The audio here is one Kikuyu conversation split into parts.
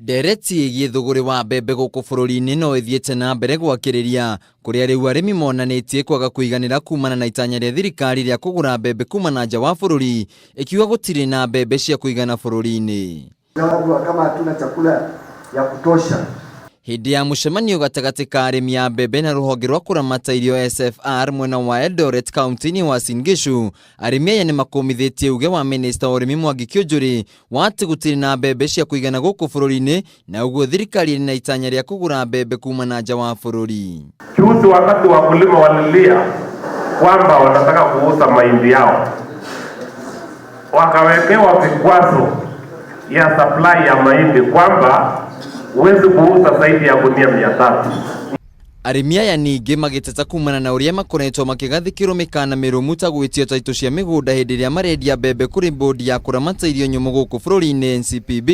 Ndereti ĩgiĩ thũgũrĩ wa mbembe gũkũ bũrũri-inĩ no ĩthiĩte na mbere gwakĩrĩria, kũrĩa rĩu arĩmi monanĩtie kwaga kũiganĩra kumana na itanya rĩa thirikari rĩa kũgũra mbembe kuma na nja wa bũrũri, ĩkiuga gũtirĩ na mbembe cia kũigana bũrũri-inĩ. Kama hatuna chakula ya kutosha. Hĩndĩ ya mũcemanio gatagatĩ ka arĩmi a mbembe na rũhonge rwa kũramata irio SFR mwena wa Eldoret kaunti-inĩ ya Uasin Gishu, arĩmi aya nĩmakũmithĩtie uge wa mĩnĩsta wa ũrĩmi Mwangi Kiunjuri wa atĩ gũtirĩ na mbembe cia kũigana gũkũ bũrũri-inĩ na ũguo thirikari ĩrĩ na itanya rĩa kũgũra mbembe kuma na nja wa bũrũri. Juzi wakati wakulima walilia kwamba wanataka kuuza mahindi yao, wakawekewa vikwazo ya supply ya mahindi kwamba huwezi kuuza zaidi ya gunia 300. Arĩmi aya ningĩ magĩteta kumana na ũrĩa makoretwo makĩgathĩkĩrwo mĩkana mĩrũmu ta gwĩtio taitũ cia mĩgũnda hĩndĩ ĩrĩa marendia mbembe kũrĩ bodi ya kũramata irio nyũmũ gũkũ bũrũri-inĩ NCPB,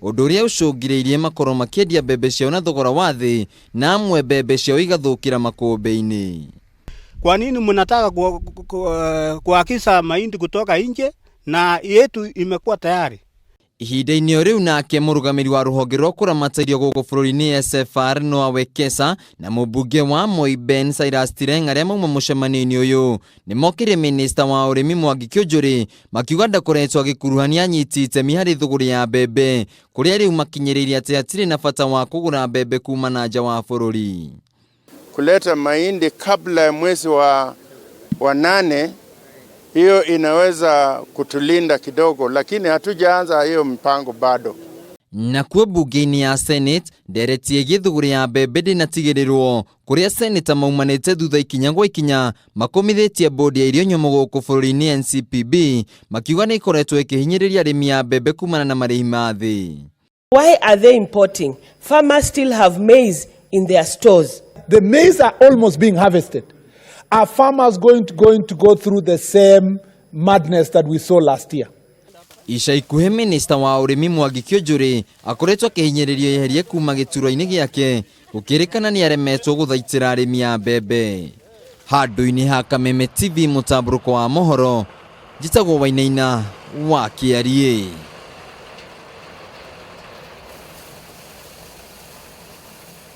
ũndũ ũrĩa ũcũngĩrĩirie makorwo makĩendia mbembe ciao na thogora wa thĩ na amwe mbembe ciao igathũkĩra makũmbĩ-inĩ. Kwa nini mnataka kuagiza mahindi kutoka nje na yetu imekuwa tayari? Ihinda-inĩ o rĩu nake mũrũgamĩrĩri wa rũhonge rwa kũramata irio gũkũ bũrũri-inĩ SFR Noah Wekesa na mũmbunge wa Moi Ben Cyrus Tireng arĩa mauma mũcemanio-inĩ ũyũ nĩmokĩrire mĩnĩsta wa ũrĩmi Mwangi Kiunjuri makiuga ndakoretwo agĩkuruhania anyiti itemi harĩ thũgũrĩ ya mbembe kũrĩa rĩu makinyĩrĩire atĩ hatirĩ na bata wa kũgũra mbembe kuma na nja wa bũrũri. Kuleta mahindi kabla ya mwezi wa 8, hiyo inaweza kutulinda kidogo, lakini hatujaanza hiyo mpango bado. Nakuo mbunge-inĩ ya Senate ndereti ĩgiĩ thũgũrĩ ya mbembe ndĩnatigĩrĩrwo kũrĩa seneta maumanĩte thutha ikinya gwa ikinya makũmithĩtie bodi ya irio nyũmũ gũkũ bũrũri-inĩ NCPB makiuga nĩ ĩkoretwo ĩkĩhinyĩrĩria arĩmi a mbembe kumana na marĩhi ma thĩ. Why are they importing? Farmers still have maize in their stores. The maize are almost being harvested. Are farmers going to go through the same madness that we saw last year? Ica ikuhĩ minista wa ũrĩmi Mwangi Kiunjuri akoretwo akĩhinyĩrĩrio eherie kuma gĩturwa-inĩ gĩake gũkĩrĩkana nĩ aremetwo gũthaitĩra arĩmi a mbembe. Handũ-inĩ ha Kameme TV mũtambũrũko wa mohoro, njĩtagwo Wainaina wa Kĩariĩ.